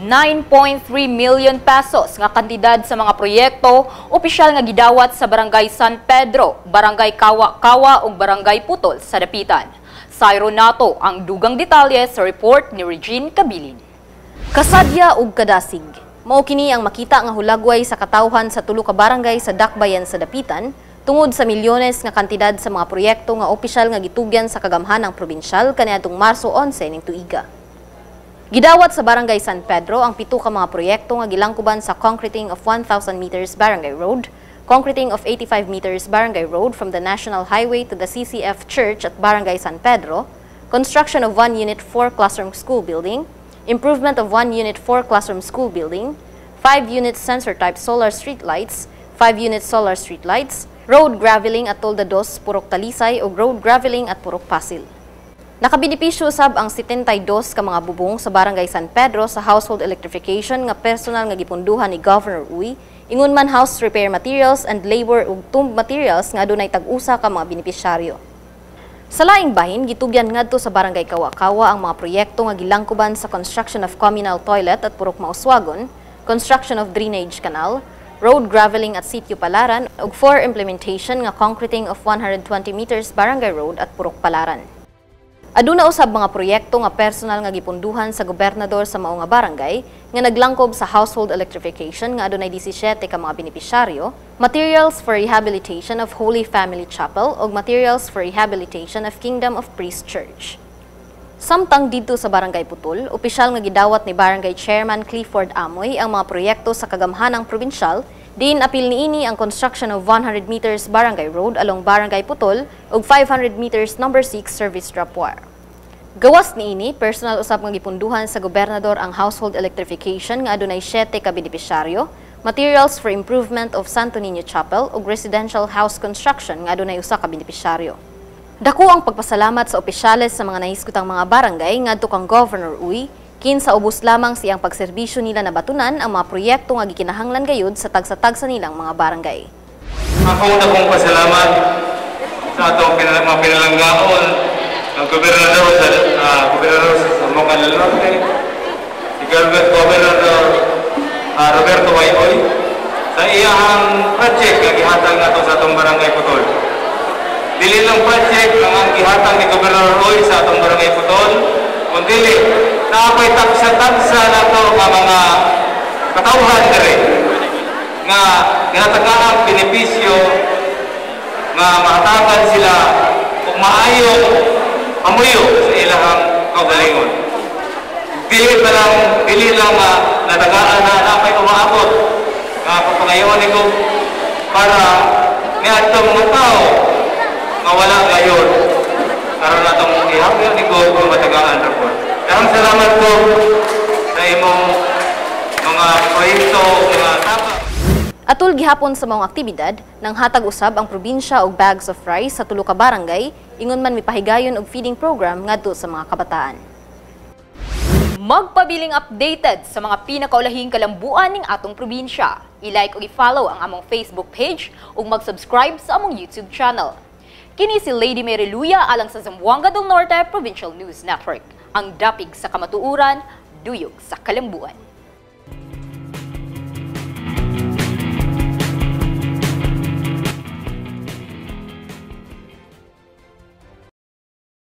9.3 million pesos nga kantidad sa mga proyekto opisyal nga gidawat sa Barangay San Pedro, Barangay Kawa-Kawa ug Barangay Putol sa Dapitan. Sayro nato ang dugang detalye sa report ni Regine Cabilin. Kasadya ug kadasig. Mao kini ang makita nga hulagway sa katawhan sa tulo ka barangay sa Dakbayan sa Dapitan tungod sa milyones nga kantidad sa mga proyekto nga opisyal nga gitugyan sa kagamhanang probinsyal kaniadtong Marso 11 ning tuiga. Gidawat sa Barangay San Pedro ang pito ka mga proyekto nga gilangkuban sa concreting of 1,000 meters Barangay Road, concreting of 85 meters Barangay Road from the National Highway to the CCF Church at Barangay San Pedro, construction of 1 unit 4 classroom school building, improvement of 1 unit 4 classroom school building, 5 unit sensor type solar street lights, 5 unit solar street lights, road graveling at Tolda Dos, Purok Talisay ug road graveling at Purok Pasil. Nakabenepisyo usab ang 72 ka mga bubong sa Barangay San Pedro sa household electrification nga personal nga gipunduhan ni Governor Uy, ingon man house repair materials and labor ug tomb materials nga adunay tag-usa ka mga benepisyaryo. Sa laing bahin, gitugyan ngadto sa Barangay Kawa-Kawa ang mga proyekto nga gilangkuban sa construction of communal toilet at Purok Mauswagon, construction of drainage canal, road graveling at Sitio Palaran ug for implementation nga concreting of 120 meters Barangay Road at Purok Palaran. Aduna usab mga proyekto nga personal nga gipunduhan sa gobernador sa mao nga barangay nga naglangkob sa household electrification nga adunay 17 ka mga benepisyaryo, materials for rehabilitation of Holy Family Chapel ug materials for rehabilitation of Kingdom of Priest Church. Samtang didto sa Barangay Putol, opisyal nga gidawat ni Barangay Chairman Clifford Amoy ang mga proyekto sa kagamhanang probinsyal, diin apil niini ang construction of 100 meters Barangay Road along Barangay Putol ug 500 meters number 6 service drop wire. Gawas niini, personal usab nga gipunduhan sa gobernador ang household electrification nga adunay 7 ka benepisyaryo, materials for improvement of Santo Niño Chapel ug residential house construction nga adunay usa ka benepisyaryo. Dako ang pagpasalamat sa opisyales sa mga nahisgutang mga barangay ngadto kang Governor Uy, kinsa ubos lamang siyang pagserbisyo nila nabatunan ang mga proyekto nga gikinahanglan gayud sa tagsa-tagsa nilang mga barangay. Akong dakong pasalamat sa atong mga pinalanggaon ng gobernador sa Zamboanga del Norte, si Governor Roberto Uy, sa iyahang project nga gihatag nato sa atong Barangay Putol. Dili lang project ang gihatag ni Governor Uy sa atong Barangay Putol, kundi naa pay tagsa-tagsa nato nga mga katawhan diri nga ginatagaan benepisyo nga mahatagan sila og maayong pamuyo sa ilahang kaugalingon. Dili lang nga natagaan na naa pay umaabot nga pagpangayoon ni ko para niadto mga tao nga wala gayon aron natong ihapyo ni ko kung matagaan ra po. Daghang salamat po sa imong mga proyekto, mga tama. Atul gihapon sa maong aktibidad, nang hatag usab ang probinsya og bags of rice sa tulo ka barangay, ingon man mipahigayon og feeding program ngadto sa mga kabataan. Magpabiling updated sa mga pinakaulahing kalambuan ning atong probinsya. I-like ug i-follow ang among Facebook page ug mag-subscribe sa among YouTube channel. Kini si Lady Mary Luya alang sa Zamboanga del Norte Provincial News Network. Ang dapig sa kamatuoran, duyog sa kalambuan.